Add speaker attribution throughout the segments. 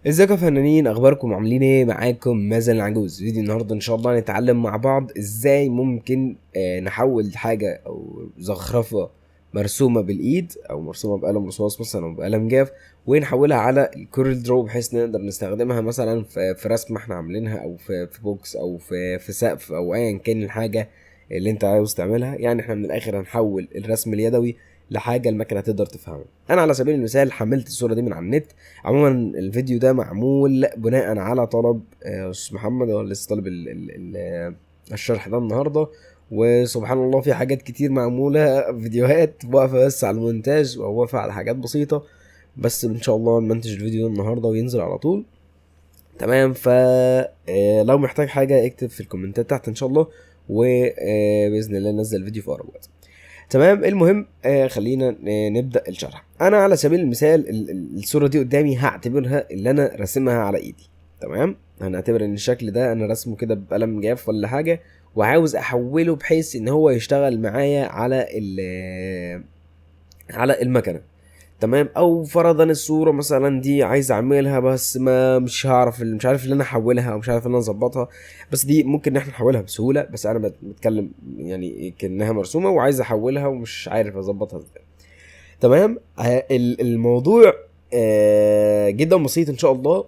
Speaker 1: ازيكم يا فنانين، اخباركم عاملين ايه؟ معاكم مازن العجوز. فيديو النهارده ان شاء الله هنتعلم مع بعض ازاي ممكن نحول حاجة او زخرفه مرسومه بالايد او مرسومه بقلم رصاص مثلا او بقلم جاف، ونحولها على ال CorelDRAW بحيث نقدر نستخدمها مثلا في رسمه احنا عاملينها او في box او في سقف او ايا كان الحاجة اللي انت عاوز تعملها. يعني احنا من الاخر هنحول الرسم اليدوي لحاجة المكنه تقدر تفهمها. انا على سبيل المثال حملت الصورة دي من على النت. عموما الفيديو ده معمول بناء على طلب استاذ محمد، هو لسه طالب الشرح ده النهارده، وسبحان الله في حاجات كتير معمولة فيديوهات واقفة بس على المونتاج او واقفة على حاجات بسيطة، بس ان شاء الله نمنتج الفيديو ده النهارده وينزل على طول. تمام. لو محتاج حاجة اكتب في الكومنتات تحت ان شاء الله، وباذن الله ننزل الفيديو في اقرب وقت. تمام. المهم، خلينا نبدا الشرح. انا على سبيل المثال الصورة دي قدامي هعتبرها اللي انا راسمها على ايدي. تمام. هنعتبر ان الشكل ده انا راسمه كده بقلم جاف ولا حاجة، وعاوز احوله بحيث ان هو يشتغل معايا على المكنه. تمام. او فرضا الصورة مثلا دي عايز اعملها بس ما مش هعرف، مش عارف ان انا احولها او مش عارف ان انا اظبطها، بس دي ممكن ان احنا نحولها بسهولة، بس انا بتكلم يعني كانها مرسومه وعايز احولها ومش عارف اظبطها ازاي. تمام. الموضوع جدا بسيط ان شاء الله.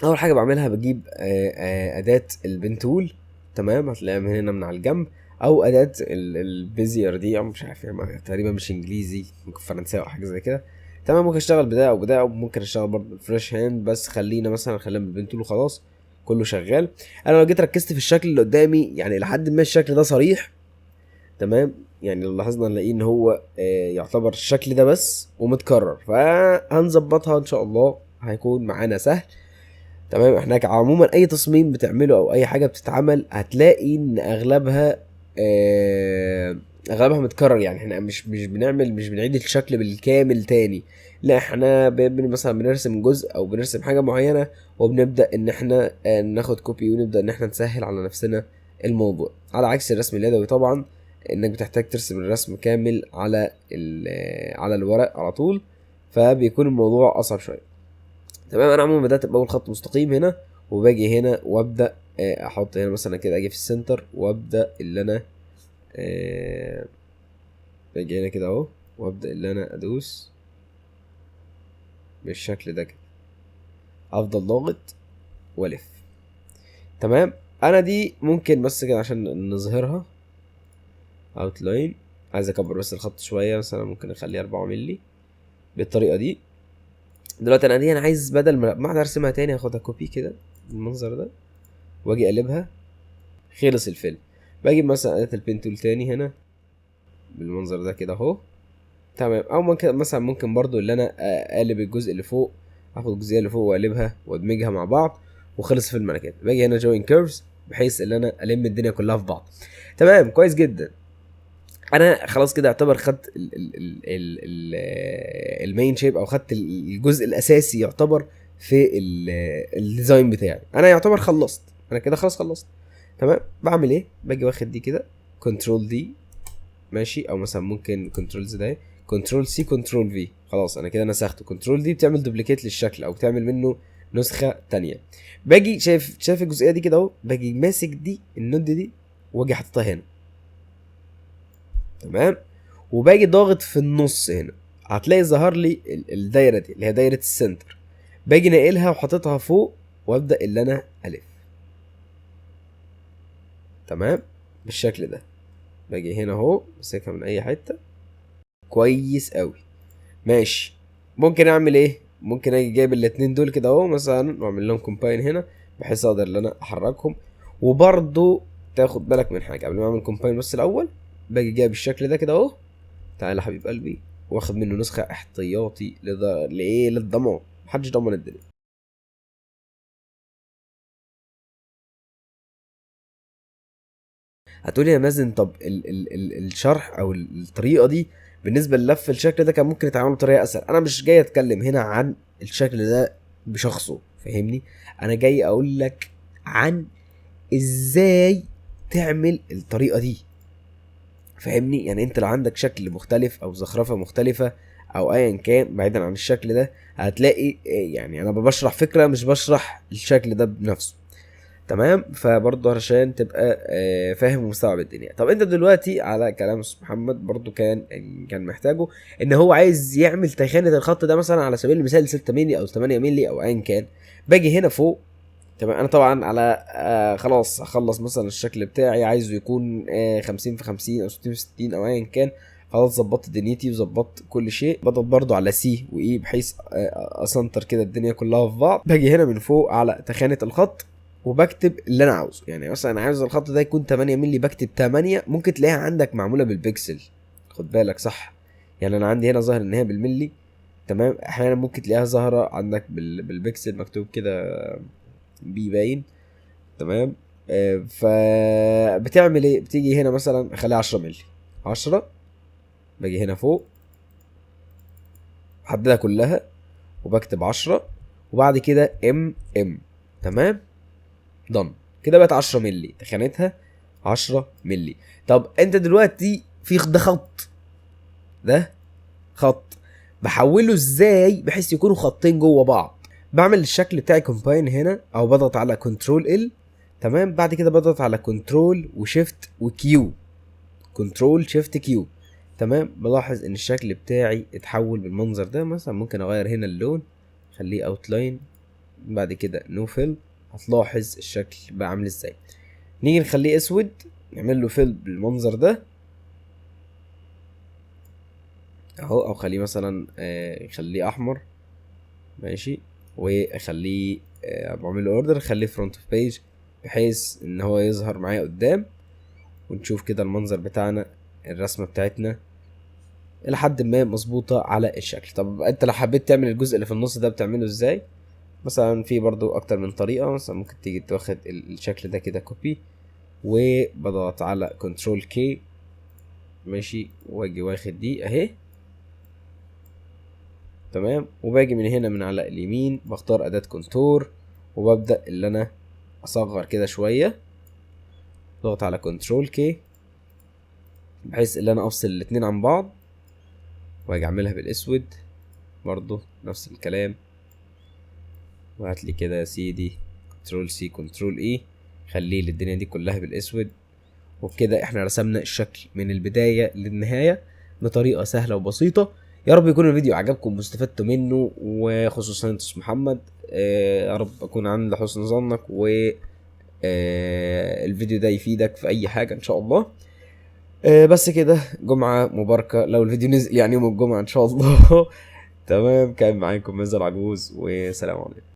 Speaker 1: اول حاجة بعملها بجيب اداه ال pen tool. تمام. هتلاقيها من هنا من على الجنب، او اداه ال Bezier دي، او مش عارف يعني تقريبا مش انجليزي، ممكن فرنساوي او حاجة زي كده. تمام. ممكن اشتغل بده او بده، او ممكن اشتغل برضه بال fresh hand، بس خلينا مثلا خلينا بال pen tool وخلاص، كله شغال. انا لو جيت ركزت في الشكل اللي قدامي، يعني لحد ما الشكل ده صريح. تمام. يعني لو لاحظنا نلاقيه ان هو يعتبر الشكل ده بس ومتكرر، فهنظبطها ان شاء الله هيكون معانا سهل. تمام. احنا عموما اي تصميم بتعمله او اي حاجة بتتعمل هتلاقي ان اغلبها متكرر. يعني احنا مش بنعيد الشكل بالكامل تاني، لا احنا مثلا بنرسم جزء او بنرسم حاجة معينة وبنبدا ان احنا ناخد copy ونبدا ان احنا نسهل على نفسنا الموضوع. على عكس الرسم اليدوي طبعا، انك بتحتاج ترسم الرسم كامل على الورق على طول، فبيكون الموضوع اصعب شوية. تمام. انا عموما بدات باول خط مستقيم هنا، وباجي هنا وابدا، احط هنا مثلا كده، اجي في ال center وابدا اللي انا، باجي هنا كده اهو، وابدا اللي انا ادوس بالشكل ده كده، افضل ضاغط والف. تمام. انا دي ممكن بس كده عشان نظهرها outline، عايز اكبر بس الخط شوية، مثلا ممكن اخليه 4 مللي بالطريقة دي. دلوقتي انا دي انا عايز بدل ما اقعد ارسمها تاني اخدها copy كده بالمنظر ده واجي اقلبها، خلص الفيلم. بجيب مثلا اداه ال pen tool تاني هنا بالمنظر ده كده اهو. تمام. او ممكن مثلا برضو اللي انا اقلب الجزء اللي فوق، اخد الجزئية اللي فوق واقلبها وادمجها مع بعض، وخلص الفيلم على كده. باجي هنا join curves بحيث ان انا الم الدنيا كلها في بعض. تمام. كويس جدا. انا خلاص كده اعتبر خدت ال main shape، او خدت الجزء الاساسي يعتبر في ال design بتاعي. انا يعتبر خلصت، انا كده خلاص خلصت. تمام. بعمل ايه؟ باجي واخد دي كده control D، ماشي، او مثلا ممكن control Z ده، control C control V. خلاص انا كده نسخته. control D بتعمل duplicate للشكل او بتعمل منه نسخه تانية. باجي شايف الجزئية دي كده اهو، باجي ماسك دي ال node دي واجي حاططها هنا. تمام. وباجي ضاغط في النص هنا، هتلاقي ظهر لي الدايرة دي اللي هي دايرة ال center. باجي ناقلها وحاططها فوق وابدا اللي انا الف. تمام. بالشكل ده. باجي هنا اهو ماسكها من اي حتة. كويس قوي. ماشي. ممكن اعمل ايه؟ ممكن اجي جايب الاتنين دول كده اهو مثلا واعمل لهم combine هنا بحيث اقدر ان انا احركهم. وبرضو تاخد بالك من حاجة قبل ما اعمل combine، بس الاول باجي جايب الشكل ده كده اهو، تعالى يا حبيب قلبي، واخد منه نسخه احتياطي لايه؟ للضمان، محدش ضمن الدنيا. هتقولي يا مازن طب الشرح او الطريقة دي بالنسبة للف الشكل ده كان ممكن يتعمل بطريقة اسهل. انا مش جاي اتكلم هنا عن الشكل ده بشخصه، فاهمني؟ انا جاي اقول لك عن ازاي تعمل الطريقة دي، فاهمني؟ يعني انت لو عندك شكل مختلف او زخرفه مختلفة او ايا كان بعيدا عن الشكل ده، هتلاقي يعني انا بشرح فكرة مش بشرح الشكل ده بنفسه. تمام، فبرضه عشان تبقى فاهم ومستوعب الدنيا. طب انت دلوقتي على كلام استاذ محمد برضه كان محتاجه ان هو عايز يعمل تخانه الخط ده مثلا على سبيل المثال 6 مللي او 8 مللي او ايا كان. باجي هنا فوق، تمام، انا طبعا على خلاص هخلص مثلا الشكل بتاعي عايزه يكون 50 في 50 او 60 في 60 او ايا كان. خلاص ظبطت دنيتي وظبطت كل شيء. بضغط برضو على C و E بحيث اسنتر كده الدنيا كلها في بعض. باجي هنا من فوق على تخانه الخط وبكتب اللي انا عاوزه. يعني مثلا انا عاوز الخط ده يكون 8 مللي، بكتب 8. ممكن تلاقيها عندك معمولة بالبكسل، خد بالك صح؟ يعني انا عندي هنا ظاهر ان هي بالملي، تمام. احيانا ممكن تلاقيها ظاهره عندك بالبكسل مكتوب كده بي باين، تمام. فبتعمل ايه؟ بتيجي هنا مثلا خليها 10 مللي، 10، باجي هنا فوق بحددها كلها وبكتب 10 وبعد كده MM، تمام، done. كده بقت 10 مللي، تخانتها 10 مللي. طب انت دلوقتي في ده خط، ده خط بحوله ازاي بحيث يكونوا خطين جوه بعض؟ بعمل الشكل بتاعي combine هنا، او بضغط على control L، تمام. بعد كده بضغط على control و shift و Q، control shift Q، تمام. بلاحظ ان الشكل بتاعي اتحول بالمنظر ده. مثلا ممكن اغير هنا اللون، خليه outline، بعد كده no fill. هتلاحظ الشكل بقى عامل ازاي. نيجي نخليه اسود، نعمل له fill بالمنظر ده اهو، او خليه مثلا، خليه احمر، ماشي، واخليه، بعمل له order، خليه front of page بحيث ان هو يظهر معايا قدام. ونشوف كده المنظر بتاعنا، الرسمة بتاعتنا الى حد ما مظبوطة على الشكل. طب انت لو حبيت تعمل الجزء اللي في النص ده بتعمله ازاي؟ مثلا في برضو اكتر من طريقة. مثلا ممكن تيجي تاخد الشكل ده كده copy، وبضغط على control K، ماشي، واجي واخد دي اهي، تمام. وباجي من هنا من على اليمين بختار اداة contour، وببدأ اللي انا اصغر كده شوية، اضغط على control K بحيث ان انا افصل الاتنين عن بعض، واجي اعملها بالاسود برضو نفس الكلام. وهات لي كده يا سيدي control C control E، خليه للدنيا دي كلها بالاسود. وبكده احنا رسمنا الشكل من البداية للنهاية بطريقة سهلة وبسيطة. يا رب يكون الفيديو عجبكم واستفدتوا منه، وخصوصا انت استاذ محمد. يا رب اكون عند حسن ظنك، و الفيديو ده يفيدك في اي حاجة ان شاء الله. بس كده، جمعة مباركة لو الفيديو نزل يعني يوم الجمعة ان شاء الله. تمام، كان معاكم مازن عجوز، وسلام عليكم.